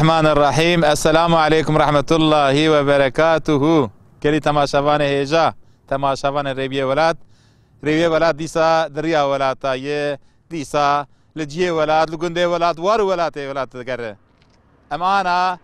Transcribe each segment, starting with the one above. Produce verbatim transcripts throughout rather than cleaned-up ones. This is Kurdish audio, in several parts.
Rahmanirrahîm. Esselamu aleykum rahmetullahî ve berekatuhu. Gelî temaşevanê hêja, temaşevanê Rêwiyê Welat. Rêwiyê Welat dîsa di riya welata ye, dîsa li cihê welat, li gundê welat, war û welatê welat digere. Em ana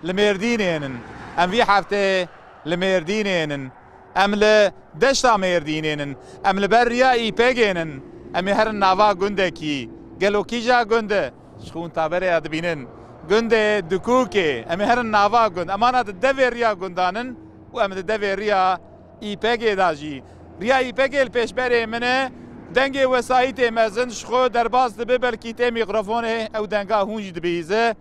li Mêrdînê nin. Em vî heftê li Mêrdînê nin. Em li deşta Mêrdînê nin. Em li ber riya Îpegê nin. Em ê herin nava gundekî. Gelo kîja gund e? Ji xwe hûn taberê ya dibînin. Gundê Dikûkê. Em ê herin nava gund. Em ana di devê riya gundan in û em di devê riya Îpegê de jî. Riya Îpegê li pêşberê min e. Dengê wesayîtê mezin ji xwe derbas dibe, belkî tê mîkrofonê ew denga hûn jî dibihîze.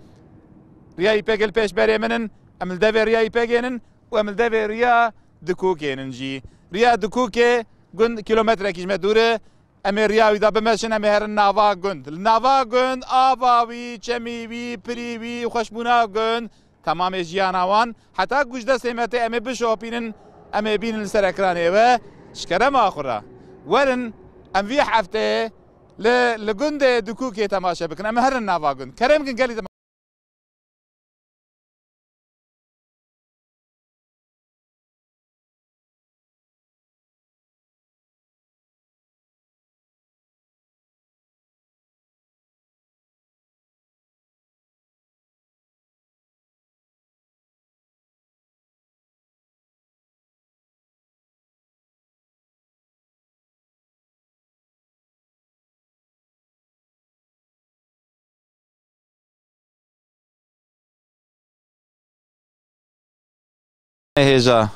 Riya Îpegê li pêşberê min in. Em li devê riya Îpegê nin û em li devê riya Dikûkê nin jî. Riya Dikûkê gund kîlometrekî ji me dûr e. Em ê riya wî de bimeşin, em ê herin nava gund. Li nava gund ava wî, çemî wî, pirî wî, xweşbûna gund, temamê jiyana wan, heta ku ji destê me tê, em ê bişopînin, em ê bînin li ser ekranê we. Ji kerema xwe re werin, em vî heftê li, li gundê Dikûkê temaşe bikin. Em ê herin nava gund. Kerem kin gelî. Hêja.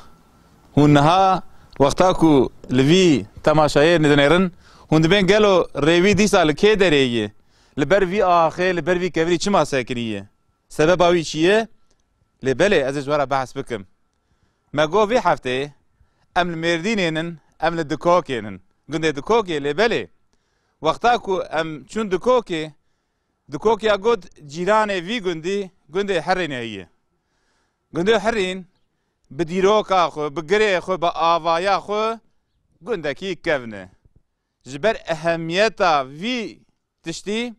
Hûn niha wexta ku li vî temaşayê dinêrin, hûn dibên gelo rêwî dîsa li kê derê ye? Li ber vî axê, li ber vî kevirî çima sekiniye? Sebeba wî çi ye? Lê belê ez ê ji we re behs bikim. Me got vî heftê em li Mêrdînê nin, em li Dikokê nin. Gundê Dikokê, lê belê wexta ku em çûn Dikokê, Dikokya got cîranê vî gundî gundê Herînê heye. Gundê Herîn bi dîroka xwe, bi girê xwe, bi avaya xwe gundekî kevn e. Ji ber ehemiyeta vî tiştî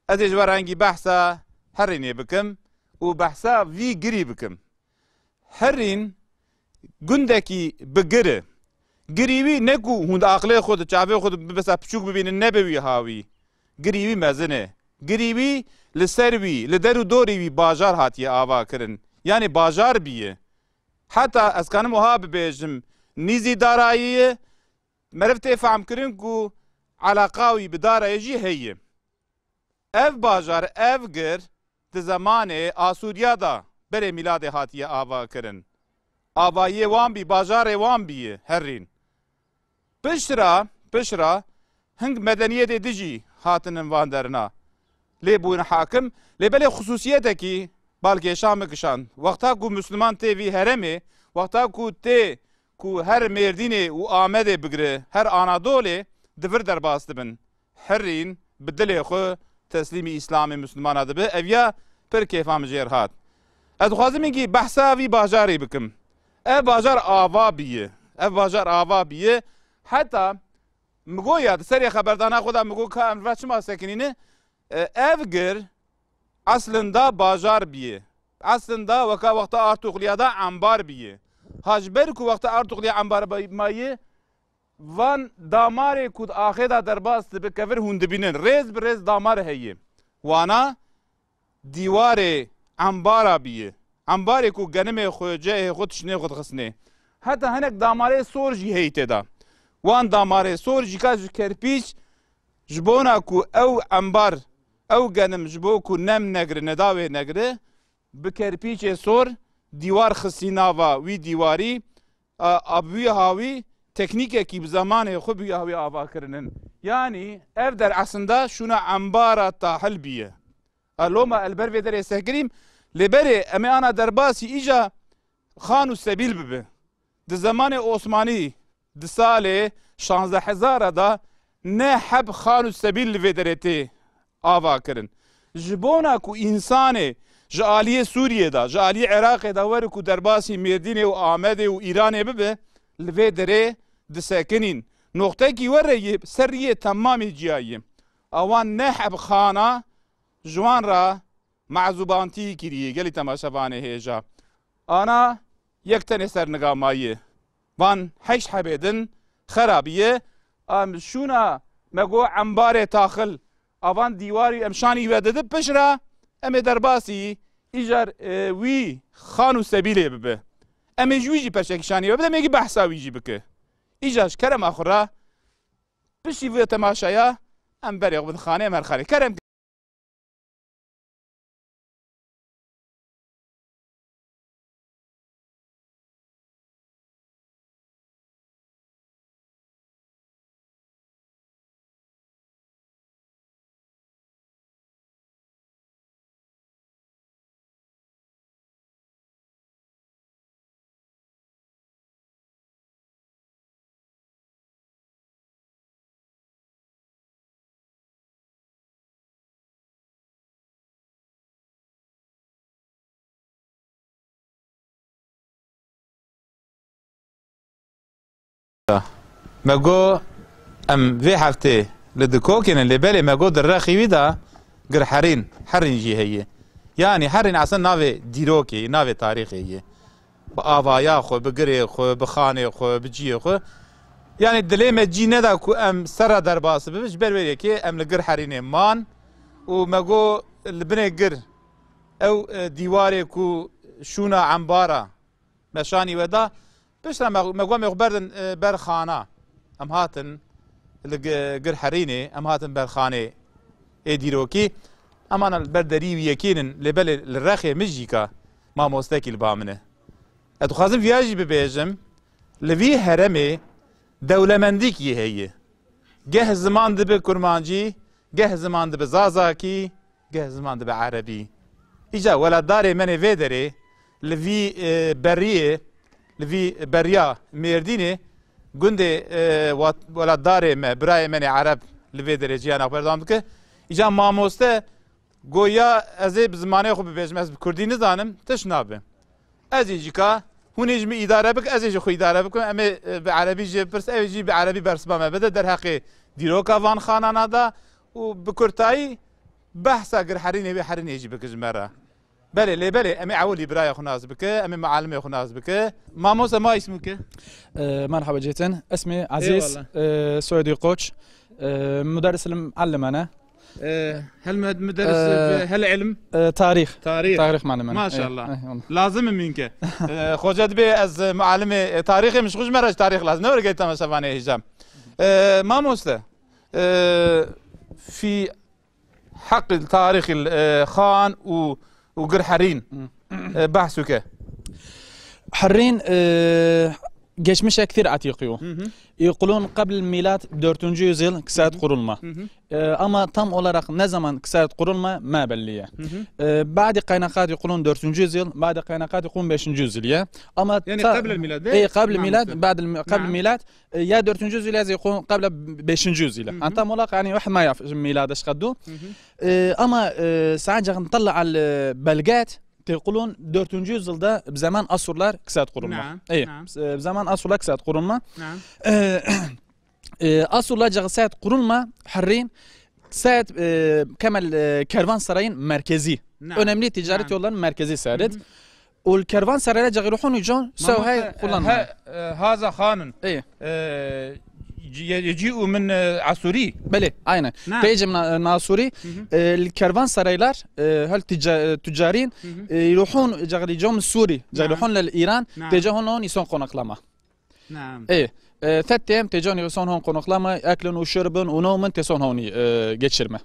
ez ê ji we rengî behsa Herînê bikim û behsa vî girî bikim. Herîn gundekî bi gir e. Girî wî ne ku hûn di aqilê xwe, di çavê xwe de bibesa piçûk bibînin, nebe wî hawî. Girî wî mezin e. Girî wî li ser wî, li der û dorê wî bajar hatiye ava kirin. Yanî bajar bîye. Heta ez kanim wiha bibêjim, nîzî darayî ye, meriv tê fehmkirin ku eleqa wî bi darayê jî heye. Ev bajar, ev gir di zemanê Asûriya de berê mîladê hatiye ava kirin. Avayiyê wan bî, bajarê wan bî Herîn. Piştre, piştre hing medeniyetê din jî hatinin van derna. Lê bûn hakim, lê belê xisûsiyetekî balkêşan min kişand. Wexta ku Misliman tê vî heremê, wexta ku tê ku her Mêrdînê û Amedê bigire, her Anadolê di vir derbas dibin. Herîn bi dilê xwe teslîmî Îslamê Mislimana dibe, ev ya pir kêfa min jêr hat. Ez dixwazim îngî behsa vî bajarî bikim. Ev bajar ava biye. Ev bajar ava biye. Heta mi got ya, di serê xeberdana xwe de mi got ka em li vir çima sekinîne, e, ev gir eslin da bajar biye. Eslin da weka wexta Artuxliya da embar biye. Ha ji ber ku wexta Artuxliya embar ba-, maye, van damarê ku di axê de derbas dibe kevir hûn dibînin. Rêz bi rêz damar heye. Wana dîwarê embara bîye. Embarê ku genimê xwe, cehê xwe, tiştê xwe dixistinê. Heta hinek damarê sor jî heyî tê de. Wan damarê sor jî ka ji kerpîç, ji bona ku ew embar, ew genim ji bo ku nem negire, nedawê negire, bi kerpîçê sor dîwar xistî nava wî dîwarî, a, a bi wî hawî teknîkekî bi zemanê xwe bi wî hawî ava kirinin. Yanî ev der eslinde şûna embara tahil bîye. A, loma el ber vê derê sekirîm, lê berê em ê ana derbasî îca xan û sebîl bibe. Di zemanê Osmanî, di salê şazdeh hezara de ne heb xan û sebîl li vê derê tê ava kirin. Ji bona ku însanê ji aliyê Sûriyê de, ji aliyê Iraqê de were ku derbasî Mêrdînê û Amedê û Îranê bibe, li vê derê disekinîn. Noqtekî were yê ser riyê temamê ciyayê. Awan ne heb xana ji wan re mezûbantî kirî gelî temaşevanê hêja. Ana yek tenê ser niga mayî. Van heşt hebê din xera bîye. Em şûna me got embarê taxil. Avan dîwarî em şanî we didi pişt re em ê derbasî îcar, e, wî xan û sebîlê bibe. Em ê ji wî jî perçekî şanî we bide, em ê gî behsa wî jî bike. Îcar ji kerema xwe re piştî vê temaşaya em berê xwe bidin xanê merxanê. Kerem. Me got, em vê heftê li Dikokê ne, lê belê me got di rexî wî de Gir Herîn, Herîn jî heye. Yanî Herîn aslında navê dîrokê, navê tarîxê ye. Bi avaya xwe, bi girê xwe, bi xanê xwe, bi ciyê xwe. Yanî dilê me cî neda ku em serra derbas bibin, ji ber wê yekê em li Gir Herînê man û me got li binê gir ew, e, dîwarê ku şûna embara me şanî we da, piştre me, me got em ê xwe berdin, e, ber xana. Em hatin li Gi-, Gir Herînê, em hatin ber xanê ê dîrokî. Em ana li ber derî wî yekê nin, lê belê li rexê min jî ka mamostekî li ba min e. Ez dixwazim viya jî bibêjim, li vî heremê dewlemendîkî heye. Geh ziman dibe kurmancî, geh ziman dibe zazakî, geh ziman dibe erebî. Îca welatdarê me nê vê derê, li vî, e, beriyê, li vî beriya Mêrdînê, gundê, e, wat-, welatdarê me, birayê me nê ereb li vê derê jiyana xwe berdewam dike. Îca mamoste Goya ez ê bi zimanê xwe bibêjim, ez bi kurdî nizanim, tişt nabe. Ez ê jî ka hûn ê ji min îdare bikin, ez ê ji xwe îdare bikim. Em ê, e, bi erebî jê bipirsin, ew ê jî bi erebî bersiva me bide derheqê dîroka van xanana da û bi kurtayî behsa Gir Herînê wê Herînê jî bike ji me re. Belê, lê belê, em ê ewilî biraya xwe nas bike, em ê mualimê xwe nas bike. Mamoste, ma îsmûke? Ee, merhaba Ceytin. Ismi Aziz, Eyvallah. Ee, soyadî Koç. Ee, müderris muallim ana. Ee, hel med-, müderris, Ee, hel ilm? Ee, tarih. Tarih. Tarih muallim ana. Maşallah. Ee, eyvallah. Lazim e minke. Ee, xoca dibê ez, e, muallimê, e, tarihê min, ji xwe ji me re ji tarih lazim. Ne were gel temaşevanê hêja. Ee, mamoste, ee, fî heqî tarîxî, e, Xan û, û Gir Herîn, e, behs bike. Herîn, e, geçmişe ktir etiq yo. Hı hı. Yekûlûn qebl mîlad dördüncü yüzyıl kısa kurulma. Hı hı. E, ama tam olarak ne zaman kısa kurulma ma belli ye. Hı hı. E, bazı kaynaklar yekûlûn dördüncü yüzyıl, bazı kaynaklar yekûlûn beşinci yüzyıl ye. Ama Yani ta-, qebl mîlad, e, qebl Tamam, mîlad, tamam. Ba'd el-, qebl Naam. mîlad, e, ya dördüncü yüzyıl ya zî yekûlûn qebl beşinci yüzyıl. Hı hı. Anta mola yani wahid ma yaf mîlad eşqedû. Hı hı. E, ama, e, sancağın talla al, e, belgat, tê yekûlûn dördüncü yüzyılda bi zaman Asurlar kısa kurulma. Naam, E, naam. e, bi zaman Asurlar kısa kurulma. Naam. E, e, Asurlar kısa kurulma, Herîn, Said, e, Kemal, e, kervansarayın merkezi. Naam, Önemli ticaret naam. yollarının merkezi Said. Hı hı. Û li kervansarayê cixî ruhûn û con sew hey Mamoste, e, xulan he, e, haza xanun. Ê. E, ci-, ye-, ye-, cî û min, e, Asûrî. Belê, aynen. Na. Têcim na-, Nasûrî, Hı hı. e, li kervansaraylar, e, hel tica-, e, tucarîn, Hı hı. e, ruhûn cixî com Sûrî, cixî Na. ruhûn lil Îran, Na. têce hûn hûn îson qonaklama. Naam. Ê, e, thet têm têcon îson hûn qonaklama, eklin û şirbin û newmin têson hûnî, e, geçirme.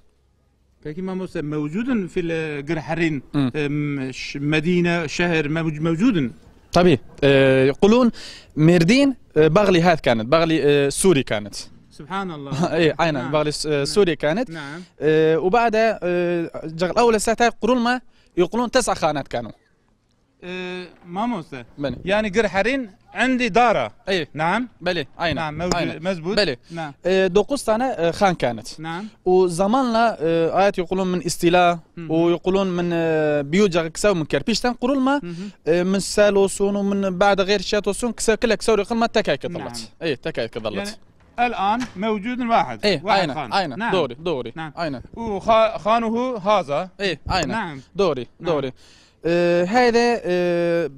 Peki mamoste, mewcudun fil, e, Gir Herîn, Hı. em, ş-, Medîne, şehir, mew-, mewcudun? Tabii. E, kulun Mêrdîn, e, Baxlî hat kanit, Baxlî, e, Sûrî kanit. Subhanallah. Ê, aynen, Naam. Baxlî, e, Naam. Sûrî kanit. Naam. E, û ba'de, e, cixî ewle sehte kurulma, yekûlûn tes'a xanat kano. E, mamoste. Belê. Yani Gir Herîn endî dara. Ê. Naam. Belê, aynen. Naam, mewcud, Aynen. mezbut. Belê. Naam. E, dokuz tane, e, xan kanit. Naam. Û zamanla, e, ayet yekûlûn min îstîla Hı hı. û yekûlûn min, e, biyû cixî kısa min kir. Pişten kurulma, Hı hı. e, min sel olsun û min ba'de xeyr şiyat olsun, kısa kile kısa yekûlûn tekay kidillet. Naam. Ê, tekay kidillet. Yani الآن موجود واحد. Ê, واحد aynen, خان. Aynen. نعم. Doğru, doğru. نعم. Aynen. وخا-، خانه هذا. Ê, aynen. نعم. Doğru, نعم. Doğru. Ee, heyde, e,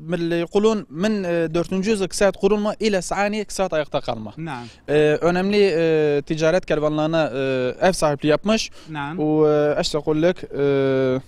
milli kulun min, e, dördüncü yüzyıl kısaat kurulma ile saniye kısaat ayakta kalma. نعم. Ee, önemli, e, ticaret kervanlarına, e, ev sahipliği yapmış. نعم. Ve, e, işte kulluk, e,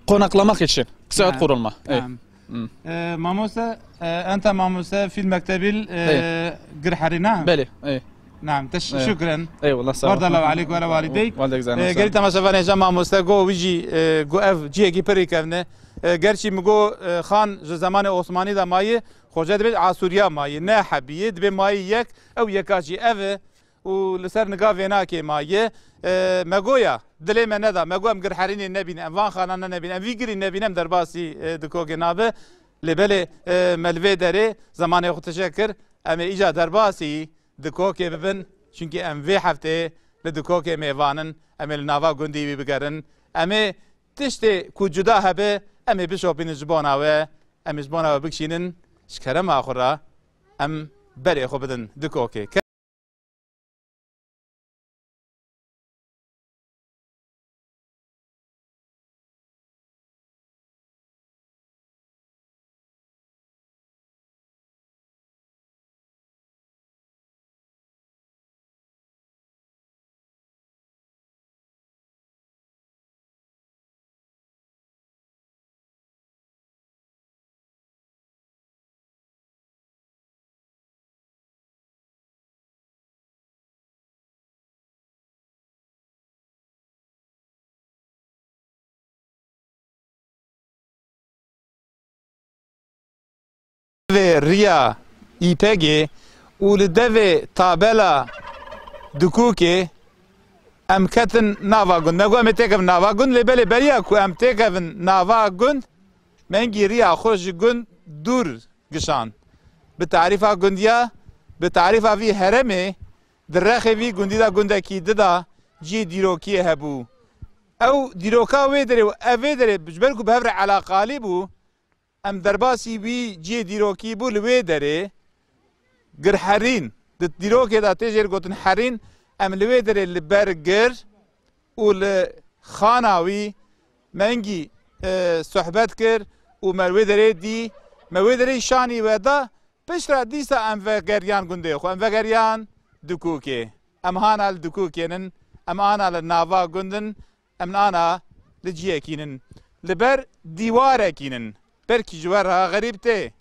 konaklamak için kısaat نعم. Kurulma. Ê. نعم. Hmm. Ee, mamoste, e, ente mamoste fil mektebil, e, Ê. Girherî, ne? Belê, ê. Naam, teş-, Ê. Şükren. Eyvallah, sağ ol. Bardallahu aleyk ve ala walideyk. Walideyk zehra Ee, sağ ol. Gelî temaşevanê hêja mamoste go wî jî, e, go ev cihekî pir î kevne. E, gerçî mi go, e, xan ji zemanê Osmanî de maye, xwece dibê Asûriya maye, ne hebî ye, dibê maye yek, ew yeka jî ev e. Û li ser niga vênakê maye. E, me goya, dilê me neda, me got em Girherînê nebîn, em van xanan nebîn, em vî girî nebîn, em derbasî, e, Dikokê nabe. Lê belê, e, me li vê derê zemanê xwe tije kir, em ê îca derbasî Dikokê bibin, çunkî em vê heftê li Dikokê mêvan in, em ê li nava gundî wî bigerin, em ê tiştê ku cuda hebe, em ê bişopînin ji bona we, em ê ji bona we bikişînin, ji kerema xwe re em berê xwe bidin Dikokê. Vê riya Îpegê û li devê tabela Dikûkê em ketin nava gund. Me got em ê têkevin nava gund, lê belê beriya ku em têkevin nava gund, me hingî riya xwe ji gund dûr gişand. Bi tarîfa gundiya, bi tarîfa vî heremê, di rexê vî gundî de gundekî dida cihê dîrokiyê hebû. Ew dîroka wê derê û ev vê derê ji ber ku bi hev re elaqalî bû, em derbasî wî cihê dîrokî bû li wê derê. Girherîn, di dîrokê de tê jêr gotin herîn, em li wê derê li ber gir û li xana wî me hingî, e, sohbet kir û me li wê derê dî, me wê derê şanî we da, piştre dîsa em vegeriyan gundê xwe, em vegeriyan Dikûkê. Em hana li Dikûkê nin, em ana li nava gund in, em ana li ciyekî nin. Li ber dîwarekî nin. Belkî ji we re xerîb tê.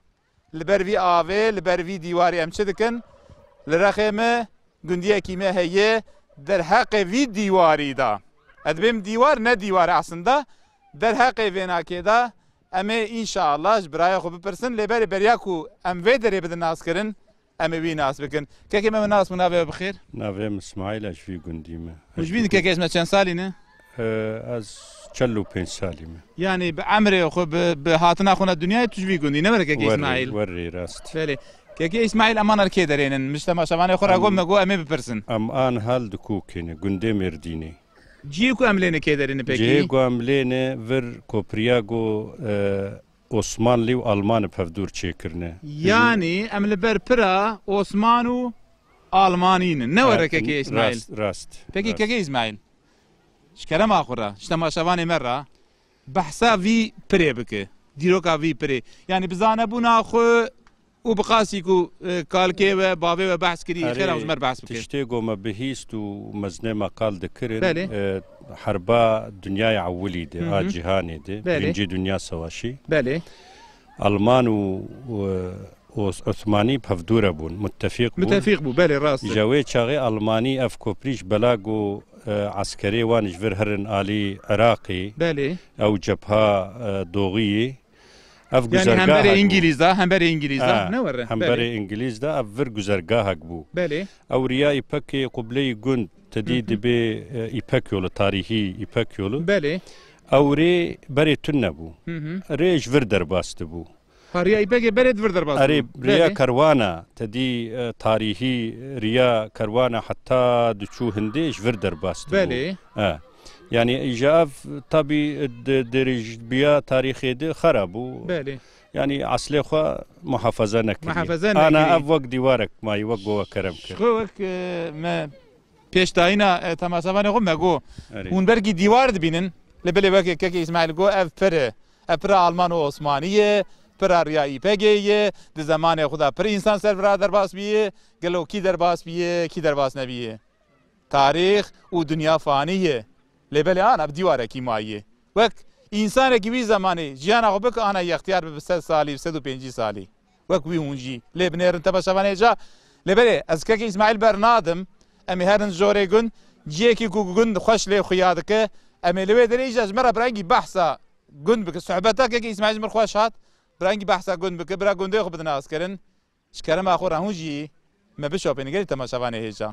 Li ber vî avê, li ber vî dîwarê em çi dikin? Li rexê me gundiyekî me heye derheqê vî dîwarî de. Ez dibêm dîwar, ne dîwar e aslında. Derheqê vênakê de em ê înşallah ji birayê xwe bipirsin. Lê berê beriya ku em vê derê bidin naskirin, em ê wî nas bikin. Kekê me, min nas, min navê we bi xêr? Navê min Îsmaîl e, ji vî gundî me. Û ji vî kekê me çend salî ne? Ee, ez çel û pênc salî me. Yanî bi emrê xwe, bi, bi hatina xwe ne dinyayê tu ji vî gundî ne were kekê Îsmaîl? Werê, rast. Belê. Kekê Îsmaîl, em ana li kê derê nin? Min ji temaşevanê xwe re got, me got em ê bipirsin. Em an hal Dikûkê ne, gundê Mêrdînê. Cihê ku em lê ne kê derê ne pekî? Cihê ku em lê ne vir kopiriya ku, e, Osmanlî û Almanî pevdûr çêkirine. Yanî em li ber pira Osman û Almanî ne. Ne were kekê Îsmaîl? Rast, rast. Pekî kekê Îsmaîl, ji kerema xwe re, ji temaşevanê me re behsa vî pirê bike. Dîroka vî pirê. Yanî bi zanebûna xwe û bi qasî ku, e, kalkê we, bavê we behs kirî, xêra ji me re behs bike. Tiştê ku me bihîst û mezinê me qal dikirin, Belê. E, herba dinyaya ewilî de, Hı hı. a cîhanê de, Belê. Birinci Dünya Savaşı. Belê. Alman û, û, û Osmanî pevdûre bûn, muttefîq bûn. Muttefîq bû, belê, rast e. Ji wê çaxê Almanî ev koprî ji bela ku, e, eskerê wan ji vir herin alî Iraqê, Belê. Ew cepha, e, doğiyê, ev Yanî guzergahek hemberê bû. Îngilîz de, hemberê Îngilîz de, Ha, ne were? hemberê Belê. Îngilîz de ev vir guzergahek bû. Belê. Ew riya Îpekê, Qubleyê Gund, tedî Hı hı. dibê, e, Îpek yolu, tarîhî Îpek yolu. Belê. Ew rê berê tune bû. Hı hı. Rê ji vir derbas dibû. Ha, riya Îpekê berê di vir derbas Erê, bû. Riya Belê. Kerwana, tedî, e, tarîhî riya kerwana heta diçû hindê ji vir derbas dibû. Belê. E. Yanî îja ev tabî di dirêjbiya tarîxê de xera bû. Belê. Yanî eslê xwe muhafaza nekiriye. Muhafaza Ana nekiriye. Ev wek dîwarek mayî, wek ku we kerem kir. Xwe wek, e, me pêşdayîna, e, temaşevanê xwe me got. Erê. Hûn belkî dîwar dibînin, lê belê wekî kekê Îsmaîl got, ev pir e. Ev pira Alman û Osmanî ye, pira riya Y P G ye, di zemanê xwe de pir însan ser vira derbas bûye, gelo kî derbas bûye, kî derbas nebûye? Tarîx û dinya fanî ye. Lê belê ana bi dîwarekî mayî ye. Wek însanekî wî zemanê jiyana xwe bike, ana yextiyar bibe sed salî, sed û pêncî salî. Wek wî hûn jî lê binêrin temaşevanê ca. Lê belê ez kekê Îsmaîl bernadim. Em ê herin jorê gund. Ciyekî ku gund xweş lê xuya dike. Em ê li wê derê îca ji me re bi rengî behsa gund bike. Sohbeta kekê Îsmaîl ji min xweş hat. Bi rengî behsa gund bike. Bira gundê xwe bidin naskirin. Ji kerema xwe re hûn jî me bişopînin gelî temaşevanê hêja.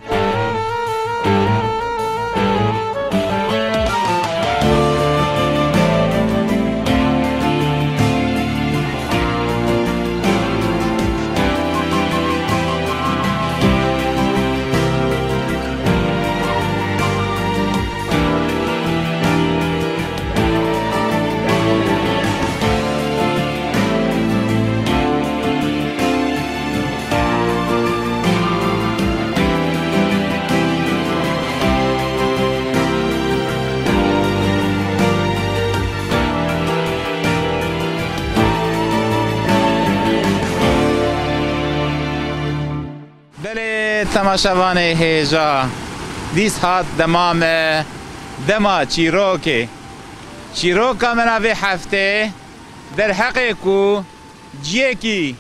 Belê temaşevanê hêja, dîs hat dema me, dema çîrokê. Çîroka me navê heftê derheqê ku ciyekî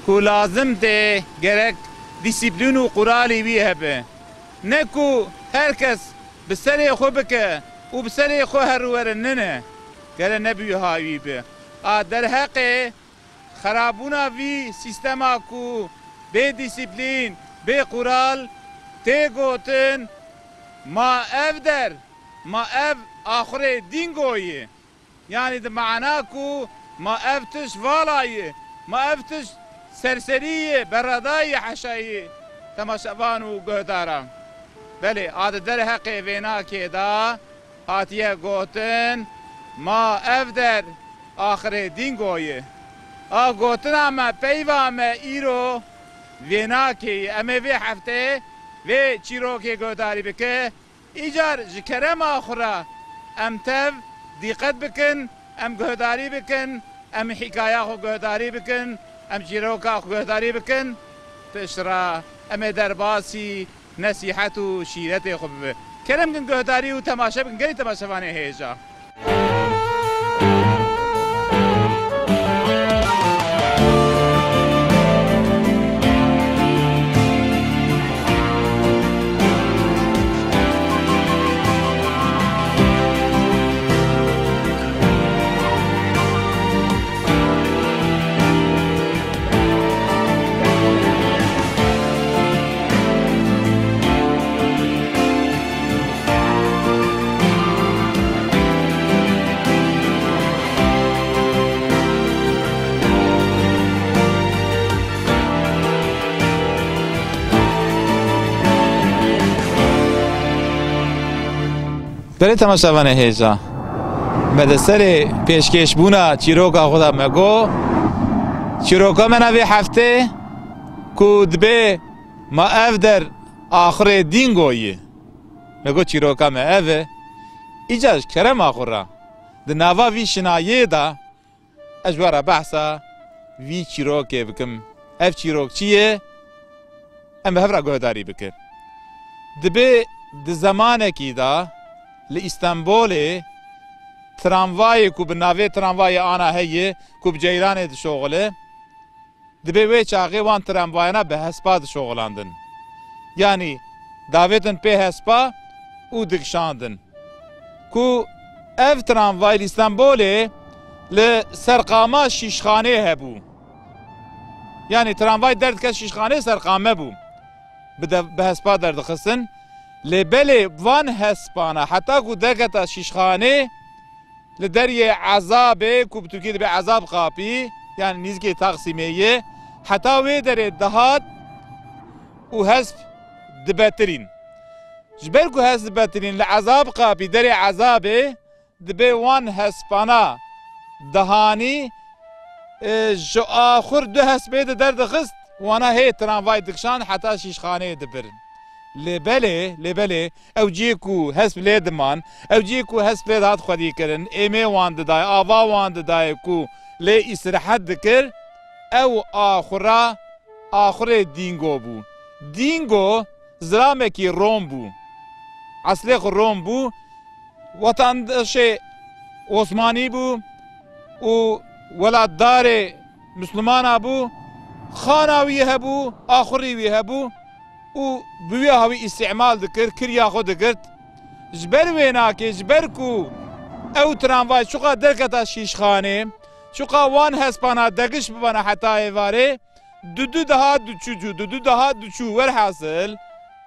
ku lazim tê gerek dîsîplîn û quralî wî hebe. Ne ku her kes bi serê xwe bike û bi serê xwe herûwere nine. Gere ne bi wiha wî be. A derheqê xerabûna vî sîstema ku bê dîsîplîn, bê qural tê gotin, ma ev der, ma ev axurê dîngo ye. Yanî di mana ku ma ev tişt vala ye, ma ev tişt serserî ye, beredayî ye, heşayî temaşevan û guhdaran. Belê, a di derheqê vênakê de hatiye gotin, ma ev der axirê dîngo ye. A gotina me, peyva me îro vênakê ye. Em ê vê heftê vê çîrokê guhdarî bike. Îcar ji kerema xwe re em tev dîqet bikin, em guhdarî bikin, em hîkaya xwe guhdarî bikin, em çîroka xwe guhdarî bikin. Piştre em ê derbasî nesîhet û şîretê xwe bibe. Kerem kin guhdarî û temaşe bikin, gelî temaşevanê hêja. Belê temaşevanê hêja, me di serê pêşkêşbûna çîroka xwe de me got, çîroka me navê heftê ku dibê ma ev der axirê dîngo ye. Me got çîroka me ev e. Îcar ji kerema xwe re di nava vî şinayê de ez ji we re behsa vî çîrokê bikim. Ev çîrok çi ye? Em bi hev re guhdarî bikin. Dibê di zemanekî de li Îstenbolê tramvayê ku bi navê tramvayê ana heye ku bi ceyranê dişoxile, dibê wê çaxê wan tramvayana bi hespa dişoxilandin. Yanî davêtin pê hespa û dikişandin. Ku ev tramvay li Stenbolê li serqama Şîşxanê hebû. Yanî tramvay derdike Şîşxanê serqame bû. Bi de-, bi hespa derdixistin. Lê belê van hespana heta ku derketa Şîşxanê li deriyê Ezabê, ku bi Tirkî dibe Ezab Kapî, yanî nîzikê Taksîmê ye, heta wê derê dihat û hesp dibetirîn. Ji ber ku hesp dibetirîn li Ezab Kapî, derê Ezabê, dibê wan hespana dihanî e, ji axur du hespê de derdixist, wana hê tramvay dikişand heta şîşxaneyê dibirin. Lê belê, lê belê, ew cihê ku hesp lê diman, ew cihê ku hesp lê dihat xwedîkirin, êmê wan didayê, ava wan didayê ku lê îsrehet dikir, ew axura, axurê Dîngo bû. Dîngo zilamekî Rom bû. Eslê xwe Rom bû. Wetandaşê Osmanî bû û welatdarê Mislimana bû. Xana wî hebû, axurî wî hebû û bi wî hawî îstîmal dikir, kiriya xwe digirt. Ji ber wênakê, ji ber ku ew tramvay çuqa derketa şîşxanê, çuqa wan hespana degiş bibana heta êvarê, dudu daha diçû cû, dudu daha diçû, werhasil,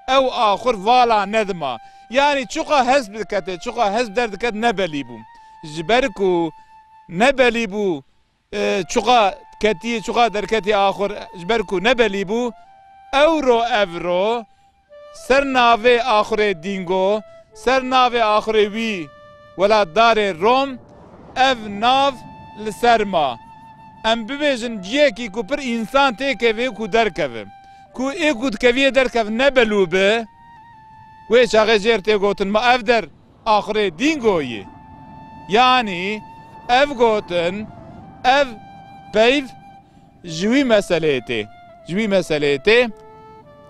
ew axur vala nedima. Yanî çuqa hesp dikete, çuqa hesp derdiket ne belî bû. Ji ber ku ne belî bû, e, çuqa ketî, çuqa derketî axur, ji ber ku ne belî bû, ewro evro, ser navê axurê Dîngo, ser navê axurê wî welatdarê Rom, ev nav li ser ma. Em bibêjin ciyekî ku pir însan têkeve ku derkeve. Ku ê ku dikeviyê derkev ne belû bi, wê çaxê jêr tê gotin ma ev der axurê Dîngo yê. Yanî ev gotin, ev peyv ji wî meseleyê tê. Ji wî meseleyê tê.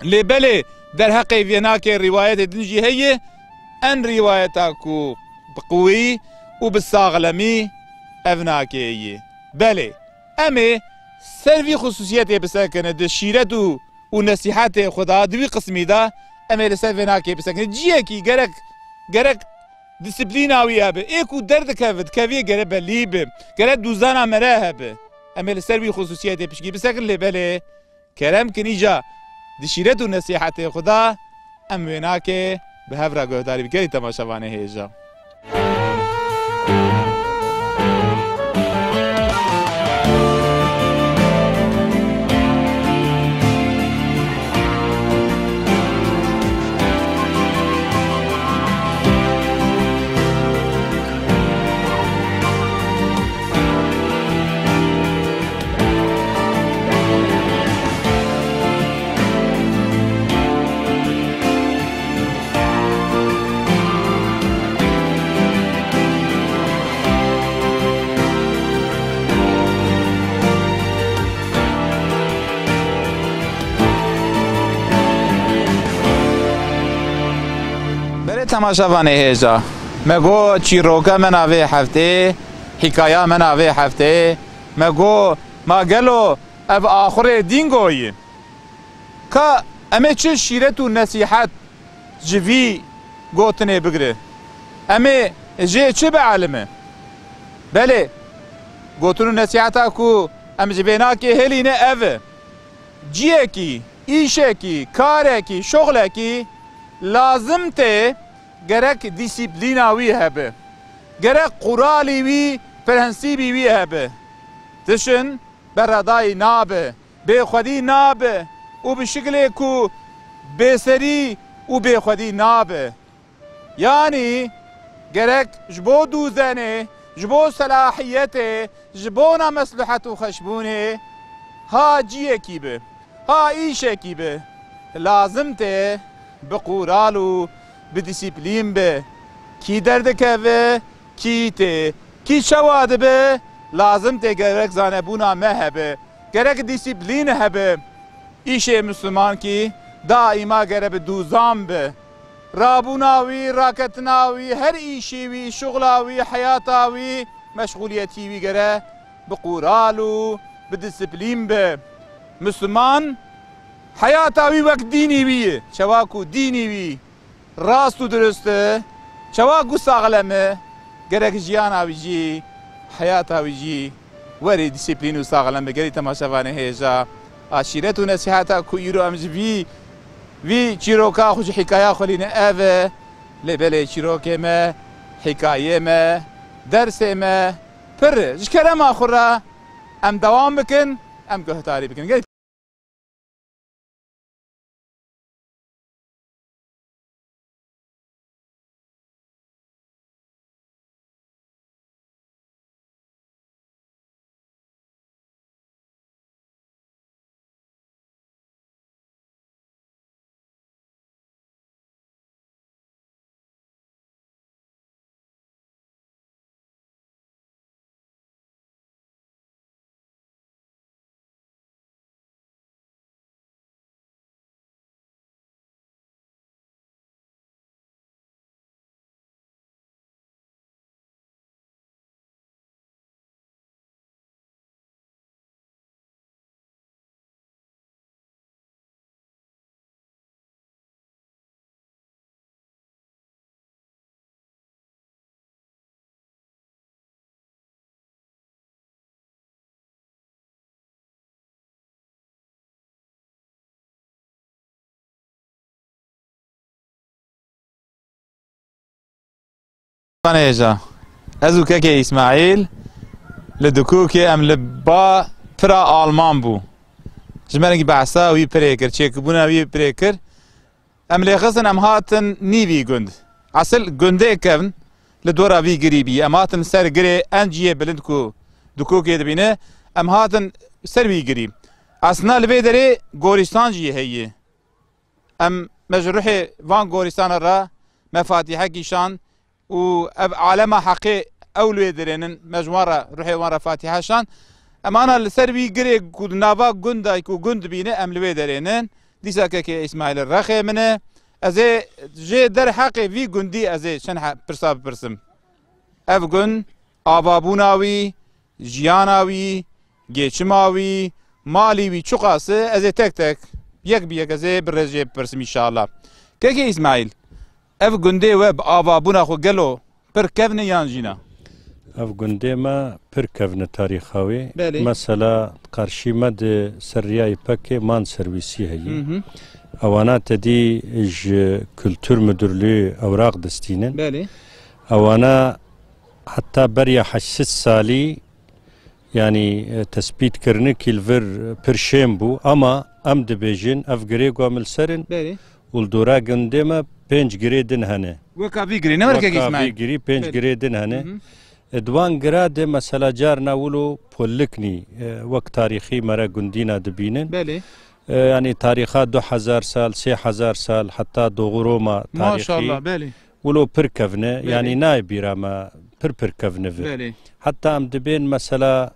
Lê belê derheqê vênakê rîwayetê din jî heye. En rîwayeta ku bi qwî û bi saxlemî ev nakê yê. Belê, em ê ser vî xusûsiyetê bisekine di şîret û, û nesîhetê xwe da di wî qismî de em ê li ser vênakê bisekine. Ciyekî gerek, gerek disiplîna wî hebe. Ê ku derdikeve, dikeviyê gere belî bi. Gere dûzana mere hebe. Em ê li ser wî xusûsiyetê pişkî bisekin lê belê kerem kin îca di şîret û nesîhetê xwe da em wênakê bi hev re guhdarî bikin, gelî temaşevanê hêja. Belê temaşevanê hêja, me got çîroka me navê heftê, hîkaya me navê heftê, me got ma gelo ev axurê Dîngoyî? Ka em ê çi şîret û nesîhet ji vî gotinê bigire? Em ê jê çi bielime? Belê, gotin û nesîheta ku em ji vênakê hêlîne ev e. Ciyekî, îşekî, karekî, şoxlekî lazim tê gerek dîsîplîna wî hebe. Gerek quralî wî, prensîbî wî hebe. Tişin beredayî nabe, bêxwedî nabe û bi şikilê ku bêserî û bêxwedî nabe. Yanî gerek ji bo dûzenê, ji bo selahiyetê, ji bona meslihet û xweşbûnê ha ciyekî be, ha îşekî be, lazim tê bi qural û bi dîsîplîn be. Kî derdikeve, kî tê, kî çawa dibe, lazim tê gerek zanebûna me hebe, gerek dîsîplîn hebe. Îşê Mislimankî daîma gere bi dûzan be. Rabûna wî, raketina wî, her îşî wî, şuxla wî, heyata wî, meşxûliyetî wî gere bi qural û bi dîsîplîn be. Misliman heyata wî wek dînî wî ye. Çawa ku dînî wî rast û dirust e, çawa ku saxlem e, gerek jiyana wî jî, heyata wî jî werî dîsîplîn û saxlem be. Gelî temaşevanê hêja, a şîret û nesîheta ku îro em ji vî, vî çîroka xwe, ji hîkaya xwe lîne ev e. Lê belê çîrokê me, hîkayê me, dersê me pir e. Ji kerema xwe re em dewam bikin, em guhdarî bikin. Gelî Hêja. Ez û kekê Îsmaîl li Dikokê em li ba pira Alman bû. Ji me re behsa wî pirê kir, çêkbûna wî pirê kir. Em lê xistin, em hatin nîvî gund. Esil gundê kevn li dora vî girî bî. Em hatin ser girê en ciyê bilind ku Dikokê dibîne. Em hatin ser wî girî. Aslında li vê derê gorîstan jî heye. Em, me ji ruhê van gorîstana re me fatîhe kîşan û ev alema heqê ew li wê derênin, me ji wan re, ruhê wan re fatîhe şan. Em ana li ser wî girê ku di nava gunda ku gund dibîne, em li wê derênin. Dîsa kekê Îsmaîlê rexê min e. Ez ê jê derheqê vî gundî ez ê çend he-, pirsa bipirsim. Ev gund, avabûna wî, jiyana wî, geçima wî, malî wî çiqas e, ez ê tek tek, yek bi yek ez ê bi rêz jê bipirsim înşallah. Kekê Îsmaîl, ev gundê we bi avabûna xwe gelo pir kevn e yan jî na? Ev gundê me pir kevn e tarîxa wê. Belê. Mesela qarşî me di ser Riya Îpekê Man Serwîsî heye. Hı hı. Ewana tedî ji Kultur Müdürlüğü ewraq distînin. Belê. Ewana heta beriya heşt sed salî, yanî, e, tespîtkirinekî li vir pir şên bû, ama em dibêjin ev girê ku em li ser in Belê. û li dora gundê me pênc girê din hene. Weka vî girê, ne weke Weka Îsmaîl? Vî girî pênc Belê. girê din hene. Hı hı. E, di wan gira de mesela carna wilo poliknî, e, wek tarîxî me re gundîna dibînin. Belê. E, yanî tarîxa du hezar sal, sê hezar sal, heta doğu Roma tarîxî. Maşallah, belê. Wilo pir kevne, Belê. yanî nayê bîra me, pir pir kevne vir. Belê. Heta em dibên mesela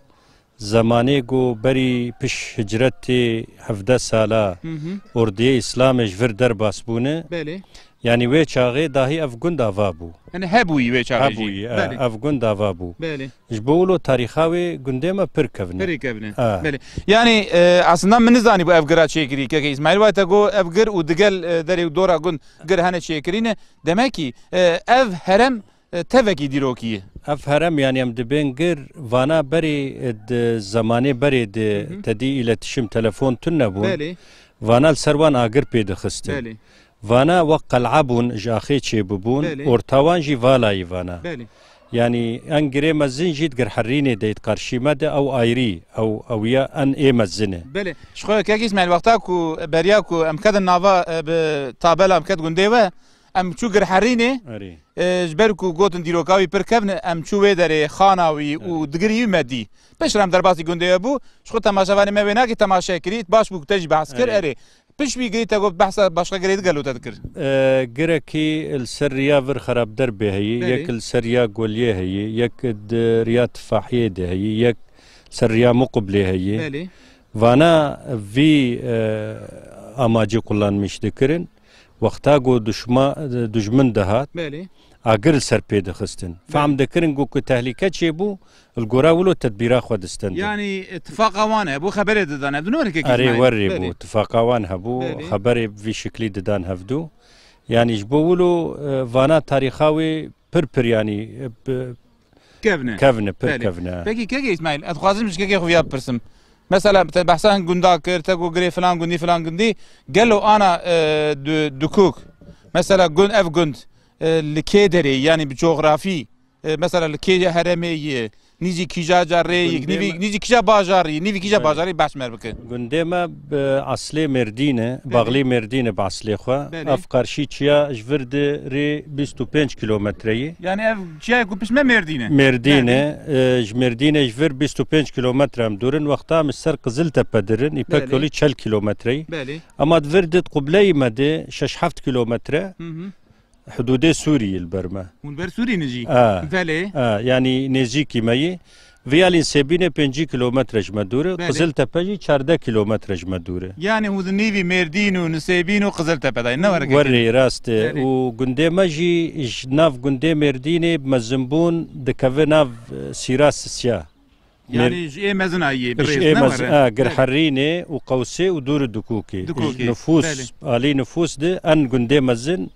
zemanê ku berî piş hicretê hevdeh sala Hı hı. ordiyê Îslamê ji vir derbas bûne. Belê. Yanî wê çaxê dahî ev gund ava bû. Yanî hebûyî wê çaxê jî. Hebûyî, e, Belê. ev gund ava bû. Belê. Ji bo wilo tarîxa wê gundê me pir kevne. Pirî kevne. E. Belê. Yanî, e, aslında min nizanî bû ev gira çêkirî, keke Îsmaîl, wayta ku ev gir û digel, e, derê û dora gund gir hene çêkirîne. Demek ki, e, ev herem, e, tevekî dîrokî ye. Ev herem, yanî em dibên gir, vana berê, e, di zemanê berê di Hı hı. tedî îletişim telefon tune bûn. Belê. Vana li ser wan agir pê dixistin. Belê. Vana wek qel'a bûn, ji axê çêbibûn, Belê. ortawan jî valayî vana. Belê. Yanî en girê mezin jî di Girherînê de yê, di qarşî me de ew ayrî, ew, ew ya en ê mezin e. Belê. Ji xwe kek Îsmaîl, wexta ku beriya ku em ketin nava, e, bi tabela em ket gundê we, em çû Girherînê, Erê. e, ji ber ku gotin dîroka wî pir kevn e, em çû wê derê xana wî û Erê. digirî wî me dî. Piştre em derbasî gundê we bû, ji xwe temaşevanê me wê nakê temaşe kirî, baş bû ku te jî behs kir, Erê. erê. Piş wî girî te got behsa başqa girê digel û te dikir. E, girekî li ser riya vir xerabderbê heye, Belê. yek li ser riya Goliyê heye, yek di riya Tifahiyê de heye, yek li ser riya Muqublê heye. Belê. Vana vî, e, amacî kullanmiş dikirin. Wexta ku duşma-, dujmin dihat, Belê. agir li ser pê dixistin. Belê. Fehm dikirin ku, ku tehlîke çêbû, li gora wilo tedbîra xwe distendin. Yanî, e, tifaqa wan hebû, xeberê didan hevdû, ne were kekî Erê, Îsmaîl? werê Belê. bû, tifaqa wan hebû, Belê. xeberê vî şiklî didan hevdû. Yanî, ji bo wilo, e, vana tarîxa wê pir pir, yanî, e, bi-, Kevne. kevne, pir Belê. kevne. Pekî, kekê Îsmaîl, ez dixwazim ji kekê xwe viya bipirsim. Mesela, te behsa hin gunda kir, te got girê filan gundî, filan gundî. Gelo ana, e, du-, Dikok. Mesela, gund, ev gund, e, li kê derê, yanî bi coxrafî, e, mesela, li kê heremê ye, nîzî kîja carê ye, Gundê nîvî-, me- nîzî kîja bajarî, nîvî kîja Belê. bajarî behs mer bike. Gundê me bi eslê Mêrdîn e, Belê. baxlî Mêrdîn e bi eslê xwe. Belê. Ev qarşî çiya ji vir di rê bîst û pênc kilometre ye. Yanî ev çiyayê ku pişt me Mêrdîn e. Mêrdîn Belê. e, e, ji Mêrdînê ji vir bîst û pênc kilometre em dûr in. Wexta em ji ser Qiziltepe dirin, Belê. Îpek yolî çel kilometre ye. Belê. Ema di vir di qubleyê me de şeş heft kilometre Hı hı. hudûdê Sûrî ye li ber me. Hûn ber Sûrî ne jî? A. Belê. A, yanî nêzîkî me yî. Viyalî Nisêbînê pêncî kilometre ji me dûr e, Belê. Qiziltepe jî çardeh kilometre ji me dûr e. Yanî hûn di nîvî Mêrdîn û Nisêbîn û Qiziltepe de ne were kekî Werê, Îsmaîl? rast e. Belê. Û gundê me jî ji nav gundê Mêrdînê bi mezinbûn dikeve nav, e, sîra sisiya. Yanî Mêr- ji ê mezin a yê, bi Ji rêz ê ne mezin, were? a, Belê. Girherînê û Qewsê û dûr û Dikokê. Dikokê. Ji nifûs, Belê. alî nifûs de en gundê mezin,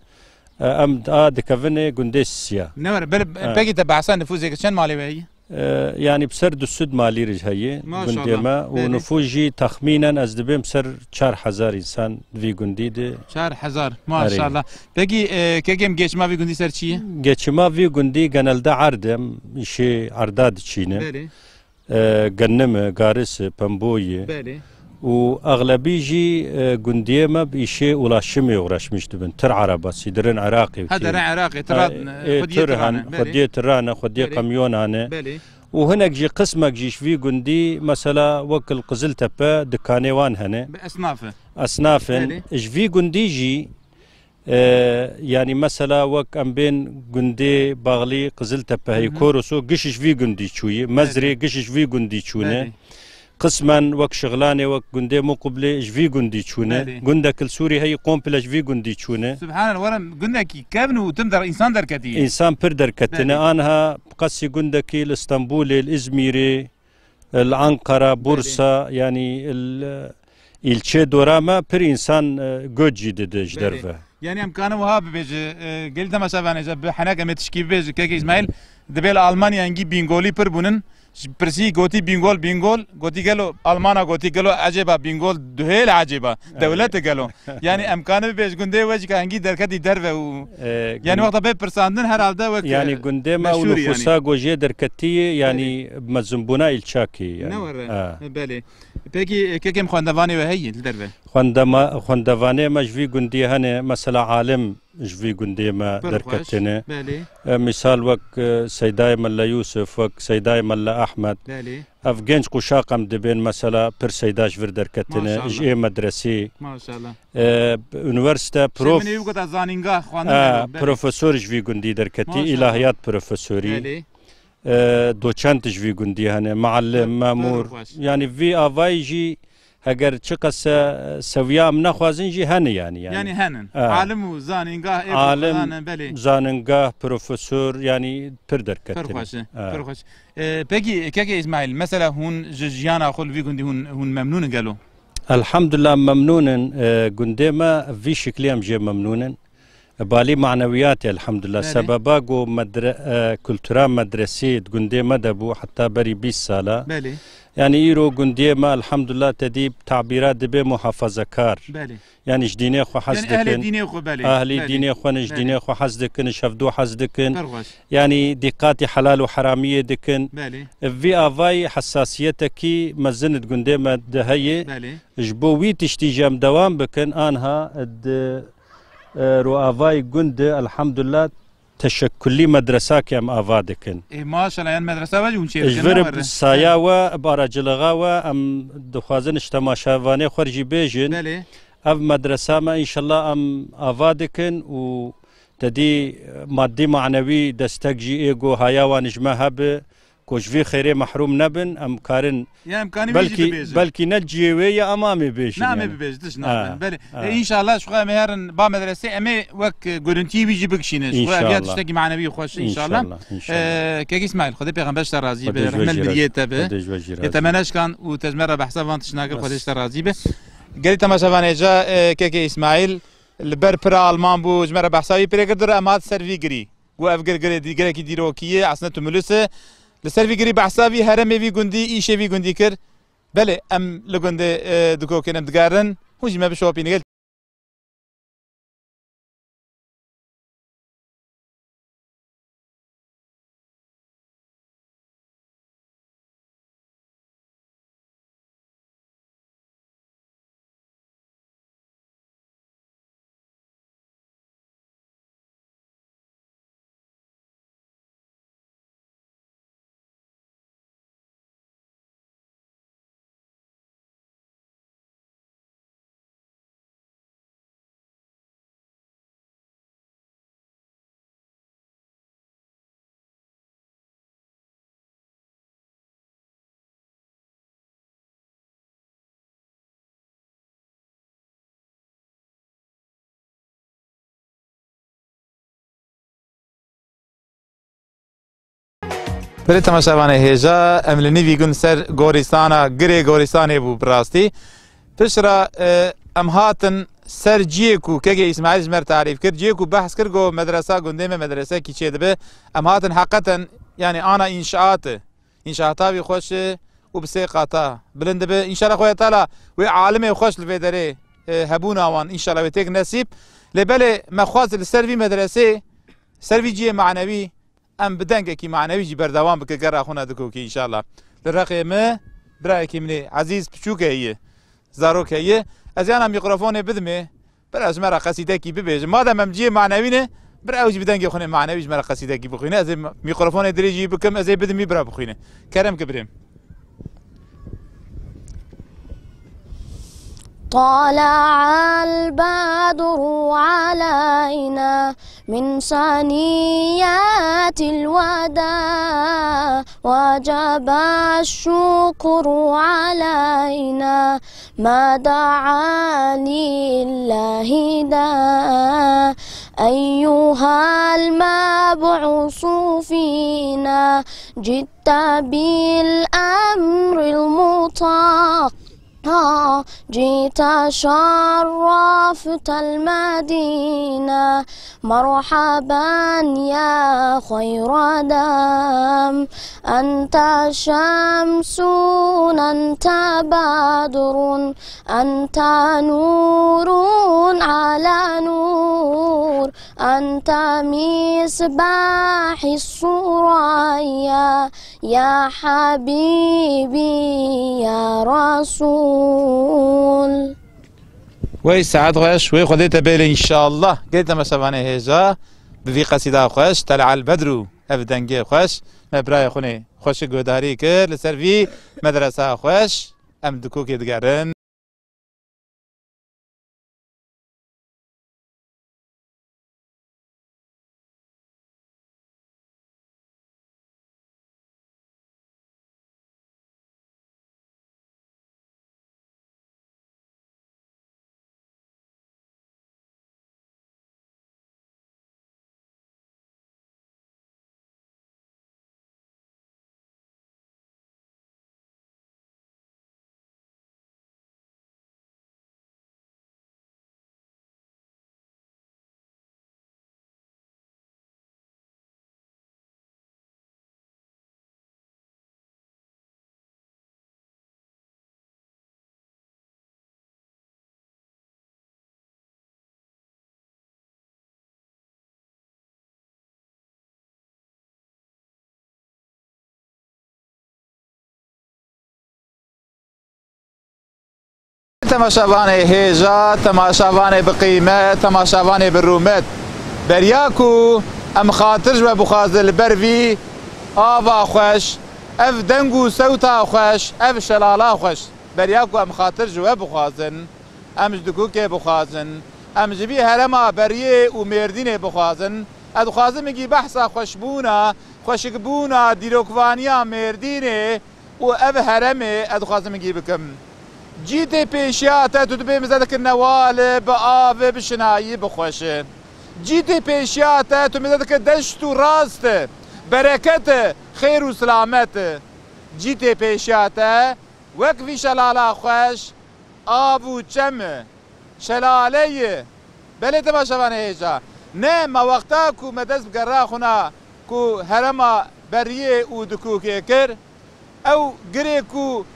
e, em a dikevine gundê sisiya. Ne were, belê, Ha. pekî te behsa nifûsê kir, çend malê we heye? E, yanî bi ser du sed malî re heye Maşallah. gundê me û Belê. nifûs jî texmînen ez dibêm ser çar hezar însan di vî gundî de. Çar hezar. Erê. Maşallah. Pekî, e, kekê min, geçima vî gundî ser çi ye? Geçima vî gundî genelde erd e, em îşê erda diçîne. Belê. E, gennim e, garis e, pemboyî. Belê. Û exlebî jî, e, gundiyê me bi îşê ulaşimê uğraşmiş dibin. Tir erebasî, dirin Iraqê Ha, wekî. derin Iraqê, Ha, tiran, e, xwediyê tir tiran hene, e, belê. xwediyê tiran e, xwediyê Belê. qemyon hene. Belê. Û hinek jî, qismek jî ji vî gundî, mesela wek li Qiziltepe dikanê wan hene. Bi esnaf e. Esnaf in. Belê. Ji vî gundî jî, e, yanî mesela wek em bên gundê Baxlî, Qiziltepe heye, Hı hı. Koroso, giş ji vî gundî çûyî. Mezrê Belê. giş ji vî gundî çûne. Belê. Qismen wek Şixlanê, wek gundê Muqublê ji vî gundî çûne. Belê. Gundek li Sûrî heye komple ji vî gundî çûne. Subhanallah, were gundekî kevn û tim der, însan derketî. Însan pir derketine. Belê. Anha qasî gundekî li Stenbolê, li Îzmîrê, li Ankara, Belê. Bursa, yanî li îlçê dora me pir însan, e, göç jî dide ji Belê. derve. Yanî em kanin wiha bibêje, e, gelî temaşevanê, bi henek em ê tişkî bibêje, kekê Îsmaîl, dibê li Almanya hingî Bîngolî pir bûnin. Ji pirsî gotî Bîngol, Bîngol, gotî gelo Almana, gotî gelo ecêba Bîngol duhêl ecêba. Dewlet e gelo. Yanî em kanin bibêje gundê we jî ka hingî derketî derve û E, yanî gun- wexta bê pirsandin herhalde wek, Yanî e, gundê me û meşhûr e yanî. nifûsa ku jê derketî ye, yanî Belê. mezinbûna îlçakê ye yanî. Ne were. Ha. Belê. Pekî, e, kekê min, xwendevanê we heye li derve? Xwendema-, xwendevanê me ji vî gundî hene, mesela alim ji vî gundê me Pir xweş. derketine. Belê. E, misal wek, e, Seydayê Melle Yûsif, wek Seydayê Melle Ahmed. Belê. Ev genç kuşak em dibên, mesela pir seyda ji vir derketine, Maşallah. ji ê medresê. Maşallah. E, unîversîte Şey, prof-, min ê wî gota zanîngah xwendin E, gelo, belê. profesor ji vî gundî derketî, Maşallah. îlahiyat profesorî. Belê. E, doçent ji vî gundî hene, muallim, Pir, pir memûr. xweş. Yanî vî avayî jî heger çiqas se-, sewiya em nexwazin jî hene yanî, yanî. Yanî henin. E. Alim û zanîngah ê Alim, xwedanin, belê. zanîngah, profesor, yanî pir derketine. Pir xweş e, E. pir xweş. E, pekî, kekê Îsmaîl, mesela hûn ji jiyana xwe li vî gundî hûn, hûn memnûn in gelo? Elhamdulillah memnûn in. E, gundê me vî şiklî em jê memnûn in. Balî manewiyatê, elhamdulillah. Belê. Sebeba ku medre-, e, kultura medresî di gundê me de bû heta berî bîst sala. Belê. Yanî îro gundiyê me, elhamdulillah, te dî tabîra dibe muhafazekar. Belê. Yanî ji dînê xwe hez Yanî ehlê dikin. dînê xwe, belê, Ehlî belê, dînê xwe ne, ji belê. dînê xwe hez dikin, ji hevdû hez dikin. Pir xweş. Yanî dîqatî helal û heramiyê dikin. Belê. Vî avayî hesasiyetekî mezin di gundê me de heye. Belê. Ji bo wî tiştî jî em dewam bikin, anha di, e, roavayî gund de, elhamdulillah, teşekkulî medresakê em ava dikin. Ê, maşallah, yan medresa we jî hûn çêdikin, Ji vir ne were? saya we, bi aracilixa we, em dixwazin ji temaşevanê xwe jî bêjin. Belê. Ev medresa me, înşallah, em ava dikin û te dî madî manewî destek jî ê ku haya wan ji me hebe, ku ji vî xêrê mehrûm nebin, em karin Ya em kanî wî jî belkî, bibêjin. belkî ne cihê wê ye, em amê bêjin Ne amê yani. bibêjin, tişt Ha, nabin. Belê. ha. E, înşallah, ji xwe em ê herin ba medresê, em ê wek, e, görüntiyê wî jî bikişînin. Ji xwe ev ya Înşallah. tiştekî manewî xweş, înşallah. Înşallah, înşallah. E, kekî Îsmaîl, Xwedê pêxember ji te razî be, Xwedê ji we rehmet jî razî, miriyê te be. Xwedê ji we jî Yê razî. te meneşkan û te ji me re behsa van tiştna kir, Xwedê ji te razî be. Gelî temaşevanê ca, e, kekê Îsmaîl, li ber pira Alman bû, ji me re behsa wî pire kir, dû re em hat ser vî girî. Got ev gir girê dî-, girekî dîrokî ye, esne tumulis e. Li ser vî girî behsa vî heremê vî gundî, îşê vî gundî kir. Belê, em li gundê, e, dikokînin, em digerin. Hûn jî me bişopînin. Belê temaşevanê hêja, em li nîvî gund ser gorîstana, girê gorîstanê bû bi rastî. Piştre, e, em hatin ser ciyê ku kekê Îsmaîl ji me re tarîf kir, ciyê ku behs kir, got medresa gundê me medresekî çêdibe. Em hatin heqeten, yanî ana înşaat e. Înşallah heta wî xweş e û bi sê qata bilind dibe. Înşallah Xwedê Teala wê alimê xweş li vê derê, e, hebûna wan, înşallah wê têk nesîb. Lê belê me xwest li ser vî medresê, ser vî cihê manewî, em bi dengekî manewî jî berdewam bike gera xwe ne Dikokê înşallah. Li Reqê me birayekî min ê ezîz piçûk heye, zarok heye. Ez yana mîkrofonê bidimê, bira ji me re qesîdekî bibêje. Madem em cihê manewî ne, bira ew jî bi dengê xwe ne manewî ji me re qesîdekî bixwîne. Ez ê mîkrofonê dirêjî bikim, ez ê bidim wî bira bixwîne. Kerem ki birêm. طلع البدر علينا من ثنيات الوداع، وجب الشكر علينا ما دعا لله داع. أيها المبعوث فينا، جئت بالأمر المطاع، جئت شرفت المدينة، مرحبا يا خير داع. أنت شمس، أنت بدر، أنت نور على نور، أنت مصباح الثريا، يا حبيبي يا رسول. Wey saet xweş, wey Xwedê te bêle înşallah. Gelê temaşevanê hêja, bi vî qesîda xweş, Tel'al Bedru, ev dengê xweş, me birayê xwe nê xweşik guhdarî kir, li ser vî medresa xweş, em Dikokê digerin. Temaşevanê hêja, temaşevanê bi qîmet, temaşevanê bi rûmet. Beriya ku em xatir ji we bixwazin li ber vî ava xweş, ev deng û sewta xweş, ev şelala xweş. Beriya ku em xatir ji we bixwazin, em ji Dikokê bixwazin, em ji vî herêma Beriyê û Mêrdînê bixwazin, ez dixwazim hingî behsa xweşbûna, xweşikbûna dîrokvaniya Mêrdînê û ev herêmê ez dixwazim hingî bikim. Cî tê pêşiya te, tu dibê mize dikir newal e, bi av e, bi şinayî, bi xweş e. Cî tê pêşiya te, tu mize dikir deşt û rast e, bereket e, xêr û silamet e. Cî tê pêşiya te, wek vî şelala xweş, av û çem e, şelale ye. Belê temaşevanê hêja. Ne ma wexta ku me dest bi gera xwe na ku herêma Beriyê û Dikokê kir, ew girê ku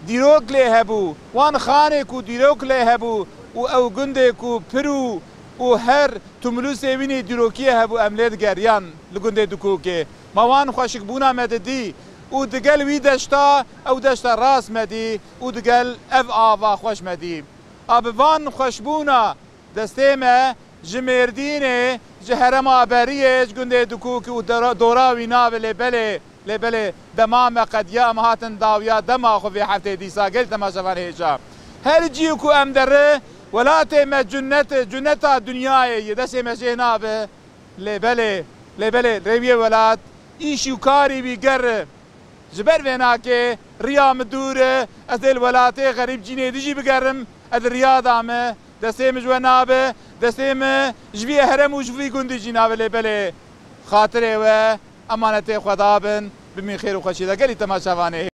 dîrok lê hebû, wan xanê ku dîrok lê hebû û ew gundê ku pir û, û her tumlûsê wînî dîrokiyê hebû, em lê digeriyan li gundê Dikokê. Ma wan xweşikbûna me didî û digel wî deşta, ew deşta rast me dî û digel ev ava xweş me dî. A bi van xweşbûna destê me ji Mêrdînê, ji herêma Beriyê, ji gundê Dikokê û dora, dora wî navê lê belê, lê belê dema me qediya em hatin dawiya dema xwe vê heftê dîsa gel temaşevan hêja. Her cî ku em deri, welatê me cunnet e, cunneta dinyayê ye, destê me jê nabe. Lê belê, lê belê rêwiyê welat, îş û karî wî ger e. Ji ber vê nakê riya min dûr e, ez ê li welatê xerîb cînê dijî bigerim, ez li riya da me, destê min ji we nabe, destê min ji vî herem û ji vî gundî jî nabe lê belê. Xatirê we emanetê Xweda bin, bimîn xêr û xweşî de gelî temaşevanê.